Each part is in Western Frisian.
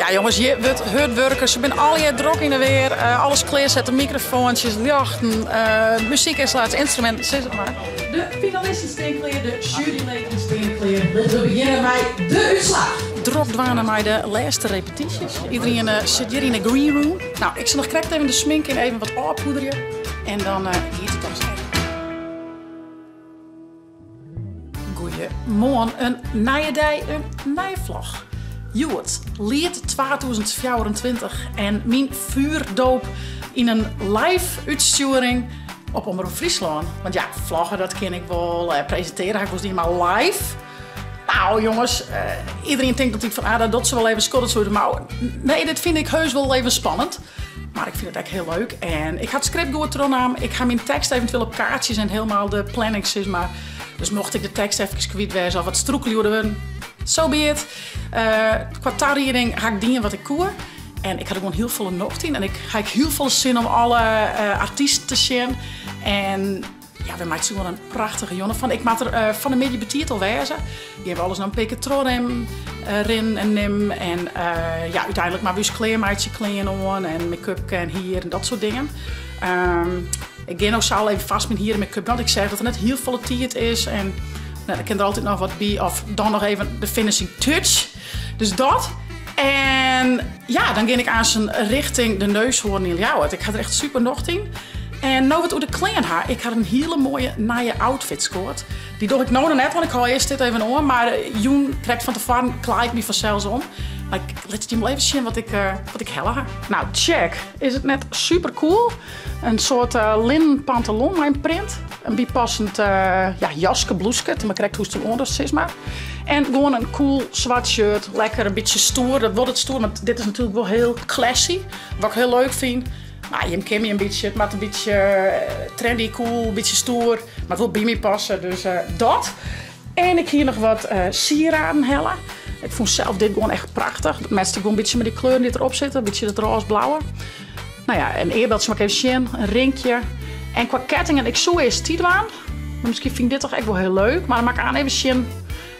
Ja jonges, hjir wurdt hurd wurke. Se binne allegear drok yn 'e weer. Alles klearsetten, mikrofoantsjes, ljochten, muzykynstallaasjes, ynstruminten, sis it mar. De finalisten stean klear, de juryleden stean klear. Litte we begjinne mei de útslach. Drok dwaande mei de lêste repetysjes. Iedereen sit hjir yn 'e green room. No, ik sil noch krekt even de smink en even wat ôfpoederje en dan giet it pas echt. Goeiemoarn, in nije dei, in nije vlog. Hjoed, Liet 2024 en myn vuurdoop yn in live útstjoering op Omrop Fryslân. Want ja, vlogge dat kin ik wol, presintearje ha ik wolris dien, mar live? Nou jonges, iedereen tinkt altyd fan ah, dat docht se wol even, skoddet se oer de mouwen. Nee, dit fyn ik heus wol even spannend. Mar ik fyn it ek hiel leuk en ik ha it skript goed trochnaam. Ik ha myn tekst eventueel op kaartsjes en helemaal de planning sis mar. Dus mocht ik de tekst efkes kwyt wêze of wat strûkelje oer de wurden, so be it. Kwa tarieding ha ik dien wat ik koe. En ik ha der gewoan hiel folle nocht yn en ik ha ek hiel folle sin om alle artysten te sjen. En ja, we meitsje gewoan in prachtige jûn fan. Ik moat der fan 'e middei betiid al wêze. Gean we alles noch in pear kear trochrinnen rinnen en nimmen. En ja, úteinlik moatte we ús klearmeitsje, klean oan en make-upke en hier en dat soart dingen. Ik gean no sa al even fast myn hier en make-up, want ik seach dat der net hiel folle tiid is. En no, der kin der altyd noch wat by of dan noch even de finishing touch. Dus dat. En ja, dan gean ik aansen richting de Neushoorn yn Ljouwert. Ik ha der echt super nocht yn. En no we it oer de klean ha, ik ha in hiele moaie nije outfit skoard. Dy doch ik no noch net, want ik hâld earst dit even oan. Mar jûn, krekt fan tefoaren, klaai ik my fansels om. Mar ik lit it jim wol even sjen wat ik, wat ik helle ha. Nou, check. Is it net super cool? In soart linnen pantalon mei in print. In bypassend ja, jaske, bloeske, it mar krekt hoe'tst him oandochst sis mar. En gewoan in cool swart shirt, lekker in bytsje stoer. Dat wurdt it stoer, want dit is natuerlik wol hiel classy, wat ik hiel leuk fyn. Mar jim kin my in bytsje, it moat in bytsje trendy, cool, in bytsje stoer, moat wol by my passe, dus dat. En ik hie noch wat sieraden helle. Ik fûn sels dit gewoan echt prachtich. Dat matchte gewoan in bytsje mei dy kleuren dy't derop sitte, in bytsje dat rôze-blauwe. No ja, in earbeltsje moat ik even sjen, in rinkje. En kwa kettingen, ik soe earst dy dwaan, mar miskien fyn ik dit toch ek wol hiel leuk. Mar dan moat ik aan even sjen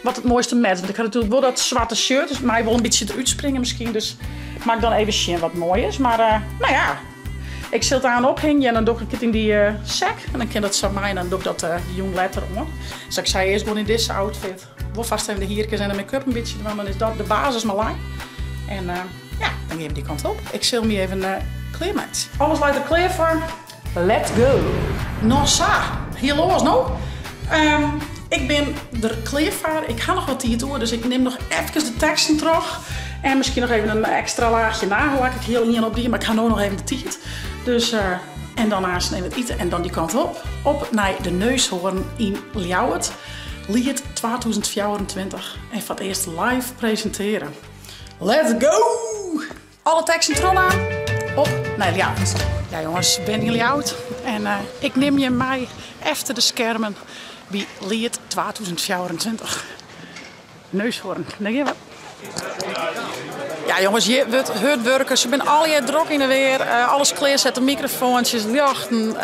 wat it moaiste matcht. Want ik ha natuerlik wol dat swarte shirt, dus it mei wol in bytsje derút springe miskien. Dus moat ik dan even sjen wat moai is. Mar no ja, ik sil it aan ophingje en dan doch ik it yn dy sek. En dan kin dat sa mei en dan doch ik dat de jûn letter oan. Sa't ik sei, earst gewoan yn dizze outfit. Wol fast even de hierkes en de make-up in bytsje dwaan, dan is dat de basis mar lein. En ja, dan gean we dy kant op. Ik sil my even klearmeitsje. Alles leit der klear foar. Let's go! No sa, hiel oars no. Ik bin der klear foar. Ik ha noch wat tiid oer, dus ik nim noch efkes de teksten troch. En miskien noch even in ekstra laachje nagellak. Ik hie al ien opdien, mar ik ha no noch even de tiid. Dus, en dan aanst even wat ite en dan dy kant op. Op nei de Neushoorn yn Ljouwert. Liet 2024 en foar it earst live presinteare. Let's go! Alle teksten trochnaam, op nei Ljouwert. Ja jonges, ik bin yn Ljouwert en ik nim jim mei efter de skermen by Liet 2024. Neushoorn, dêr gean we. Ja jonges, hjir wurdt hurd wurke. Se binne allegear drok yn 'e weer. Alles klearsetten, mikrofoantsjes, ljochten,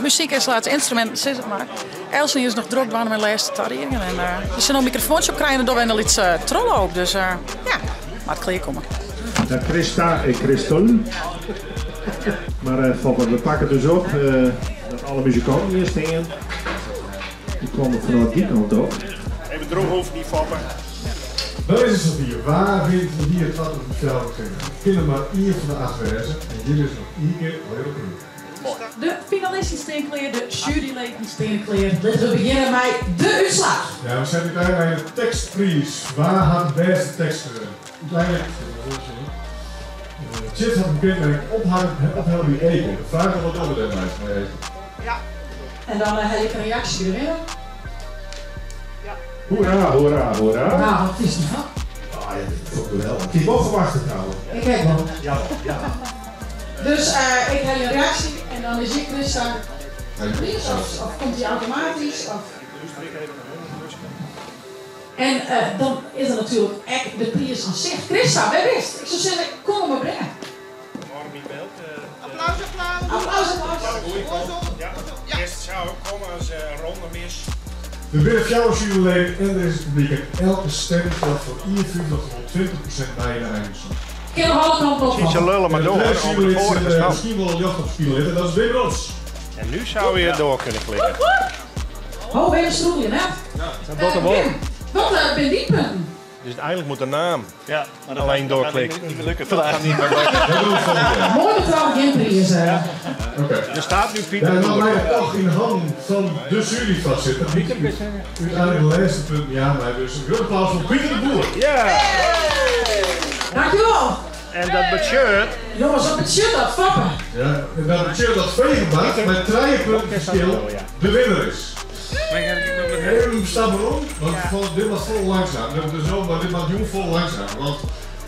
muzykynstallaasjes, ynstruminten, sis it mar. Elsenien is noch drok dwaande mei de lêste tariedingen. En der sil no in mikrofoantsje op krije en dan dogge we in lytse trochloop. Dus ja, moat klearkomme. Ja, Christa en Christel. Mar Foppe, we pakke it dus op dat alle muzikanten hjir stean. Dy komme fanôf dy kant op. Even droech hoecht niet, Foppe. No is it safier, wa wint Liet 2024? It kin der mar ien fan de acht wêze en hjir is noch ien kear Leo Kroeger. De finalisten stean klear, de juryleden stean klear. Litte we begjinne mei de útslach. Ja, we sette útein mei de tekstpriis. Wa hat de bêste tekst skreaun? Uteinlik, Tjits hat in kenmerk ophelle by Eke. De fraach is wat dogge we dêrmei, mei Eke? En dan ha ik in reaksje by de winner. Hoera, hoera, hoera. Nou, wat is het nou? Ah, ja, dit is toch geweldig. Ik hie wol ferwachte trouwens. Ik ek wol. Ja, ja. Dus ik ha in reaksje en dan is ik Christa de priis of, of komt dy automatysk? Of? En dan is der natuerlik ek de priis an sich. Christa, wêr bist? Ik soe sizze, kom him mar bringe. Applaus, applaus. Applaus, applaus. Goeie kom. Ja. Eerst zou ik komme as ronde mis. Der binne fjouwer juryleden en der is it publyk en elke stim telt foar ien fyftich oant 20% mei yn de einútslach. Kin noch wol Zie ze lullen maar En door de tweede over de jurylid vorige zit, stand. misschien wel jacht op spelen, dat is Wim Rots. En nu zou je door kunnen klikken. Oh, weer een stoelje, hè? Dat doet hem wel. Wim, wat ben die punten? Dus eigenlijk moet de naam Ja, maar dat alleen gaat- doorklikken. Dat gaat niet meer lukken vandaag. Niet meer lukken. Dat doen we volgende keer. Mooi dat er al geen prijs is. Oké. Er staat nu Ja, Pieter en dan Boer. blijft toch in de handen van de jury vastzitten. Uiteindelijk de laatste punt, ja, maar dus een groot applaus voor Pieter de Boer. Ja, Dankjewel. en dat betekent Jongens, wat betekent dat? Foppen. Ja, en dat betekent dat Vegenbaard met 3 punten verschil de winnaar is. Even stap erom, want dit was vol langzaam. Dus ook, maar dit was jong vol langzaam. Want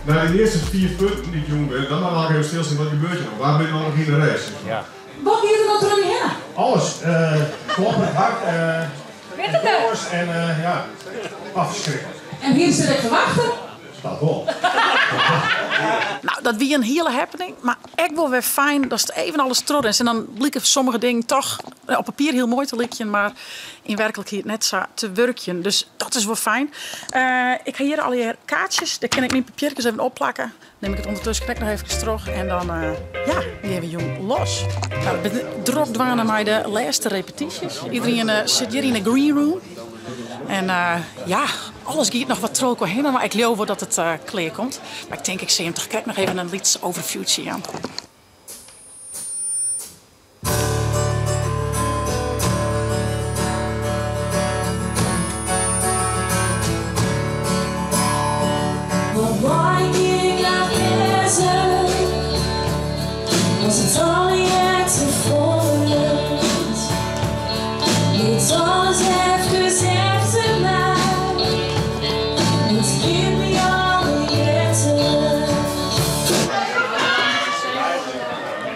na de eerste 4 punten die jong werd, dan mag ik even stilstaan, wat gebeurt er nou? Waar ben je nou nog in de race? Ja. Wat gaat er nou terug heen? Alles. Kloppen, hard, Weet het het? doors en ja, afschrikken. En hier zit ik te wachten. Dat wel. Nou, dat wie een hele happening. Maar ik wil weer fijn dat het even alles trots is. En dan blikken sommige dingen toch op papier heel mooi te likken, maar in werkelijkheid net zo te werken. Dus dat is wel fijn. Ik ga hier al je kaartjes. Daar kan ik mijn papiertjes even opplakken. Neem ik het ondertussen nog even terug. En dan ja, die we jong los. Nou, ik ben drok dwanen met de laatste repetities. Iedereen zit hier in de green room. En ja, alles gaat nog wat troco heen, maar ik geloof wel dat het klaar komt. Maar ik denk, ik zie hem toch kijk nog even een lied over future aan. Wat mooi ik laat lezen, als het al je te volgt. Niet alles even efter mij, het geeft me alle jetten.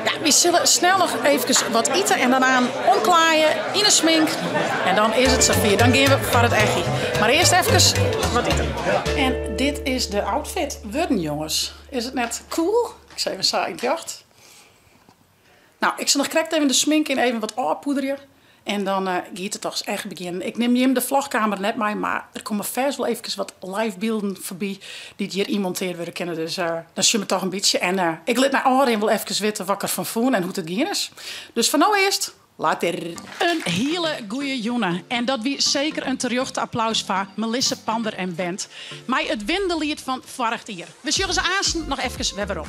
Ja, we zullen snel nog even wat eten en daarna omklaaien in een smink. En dan is het zover. Dan gaan we voor het echi. Maar eerst even wat eten. En dit is de outfit. Worden, jongens. Is het net cool? Ik zei even saai in het jacht. Nou, ik zal nog correct even de smink in, even wat afpoederen. En dan gaat het toch eens echt beginnen. Ik neem Jim de vlogkamer net mee, maar er komen vast wel even wat live beelden voorbij die hier inmonteerd worden kunnen. Dus dan zien we toch een beetje. En ik liet naar Arin wel even weten wat ik ervan voel en hoe het gaan is. Dus van nou eerst, later. Een hele goeie jongen. En dat wie zeker een terecht applaus voor Melissa Pander en band. Maar het windelied van vorig jaar. We zullen ze aanstaan nog even weer op.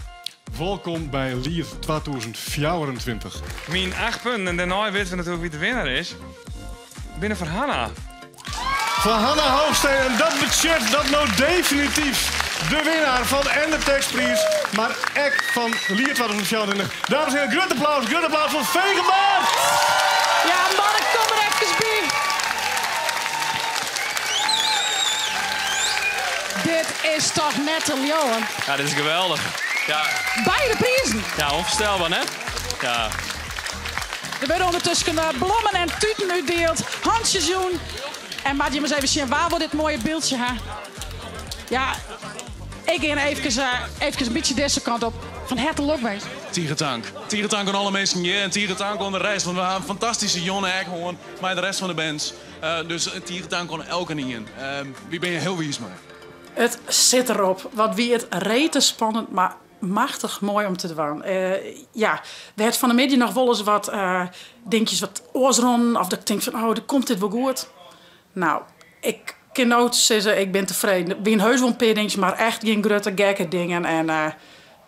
Welkom bij Lier 2024. Mijn 8 punten en daarna weten we natuurlijk wie de winnaar is. Binnen voor Hanna. Van Hanna Hoogstee en dat betekent dat nou definitief de winnaar van en de tekstprijs, maar ook van Lier 2024. Dames en heren, groot applaus, groot applaus voor Vegenbaard! Ja, Mark, kom er even bij. Dit is toch net een leeuwen. Ja, dit is geweldig. Ja. Beide prijzen. Ja, onvoorstelbaar, hè? Ja. Er werden ondertussen blommen en tuten uitdeeld. Handjes doen. En maak je maar eens even zien, waar wordt dit mooie beeldje, hè? Ja, ik ga even een beetje deze kant op. Van harte lokwijs. Tierentank. Tierentank aan alle mensen hier en tierentank aan de rest. Want we hebben een fantastische Jonne Eekhoorn, maar de rest van de bands. Dus tierentank aan elke in. Wie ben je heel wies mee? Het zit erop. Wat wie het rete spannend, maar machtig mooi om te doen. Ja, we hebben van de middag nog wel eens wat dingetjes wat oorsron. Of dat ik denk van, oh, dan komt dit wel goed. Nou, ik kan nooit zeggen, ik ben tevreden. Wie een heus wel een paar dingetjes, maar echt geen grote gekke dingen. En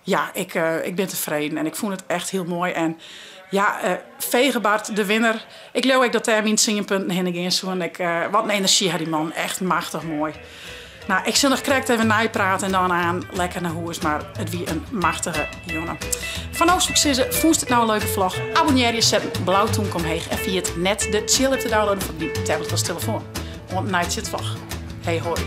ja, ik ben tevreden. En ik vond het echt heel mooi. En ja, Vegebart, de winnaar. Ik geloof ook dat daar mijn zingenpunten heen ging. Zo. En wat een energie had die man. Echt machtig mooi. Nou, ik zal nog correct even napraten en dan aan lekker naar huis. Maar het wie een machtige jongen. Van Oosthoek Sissen, vond het nou een leuke vlog? Abonneer je, zet een blauw toenk omheen en via het net de chill app te downloaden voor die tablet als telefoon. Want night zit vlog. Hey hoi.